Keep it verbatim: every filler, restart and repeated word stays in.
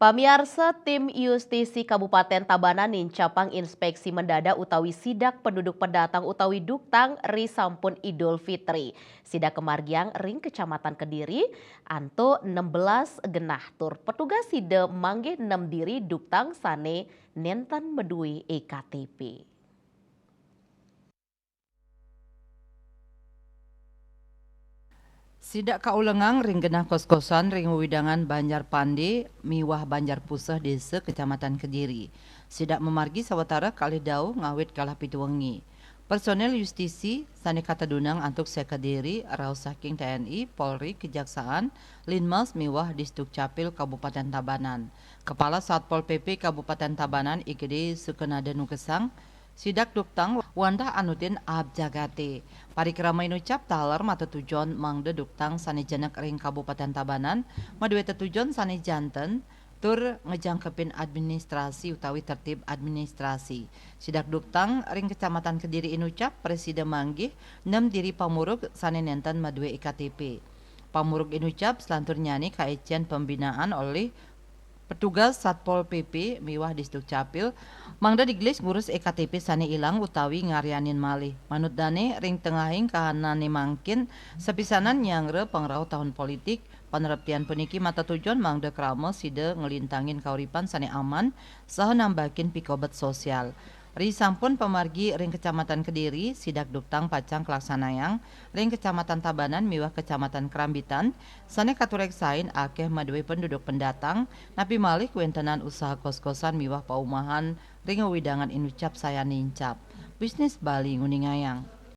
Pamiarsa, tim Yustisi Kabupaten Tabanan nincapang inspeksi mendadak utawi sidak penduduk pendatang utawi duktang ri sampun Idul Fitri. Sidak kamargiang ring Kecamatan Kediri, antuk enam belas genah tur petugas sida manggih nem diri duktang sane nenten madue E K T P. Sidak kaulengang ring genah kos-kosan ring wewidangan Banjar Pande miwah Banjar Puseh Desa, Kecamatan Kediri. Sidak mamargi sawatara kalih dau ngawit galah pitu wengi. Personel Yustisi sane katedunang antuk sekadiri rauh saking T N I, Polri, Kejaksaan, Linmas miwah Disdukcapil Kabupaten Tabanan. Kepala Satpol P P Kabupaten Tabanan, I G D Sukenada nugesang, sidak duktang wantah anutin aab jagate. Parikrama inucap taler matetujon mangda duktang sane jenek ring Kabupaten Tabanan madue tetujon sane janten tur ngejangkepin administrasi utawi tertib administrasi. Sidak duktang ring Kecamatan Kediri inucap prasida manggih nem diri pamurug sane nenten madue E K T P. Pamurug inucap selanturnyane kaecen pembinaan olih petugas Satpol P P miwah Disdukcapil, mangda digelis ngurus E K T P sane ilang utawi ngaryanin malih. Manut dane, ring tengahing kahanane mangkin, sapisanan nyangra pangrauh tahun politik, panereptian puniki matetujon mangda krama sida nglintangin kauripan sane aman saha nambakin pikobet sosial. Ri sampun pamargi ring Kecamatan Kediri, sidak duktang pacang kalaksanayang ring Kecamatan Tabanan miwah Kecamatan Kerambitan, sane katureksain akeh madue penduduk pendatang, napi malih kawentenan usaha kos-kosan miwah paumahan ring wewidangan inucap sayan nincap. Bisnis Bali nguningayang.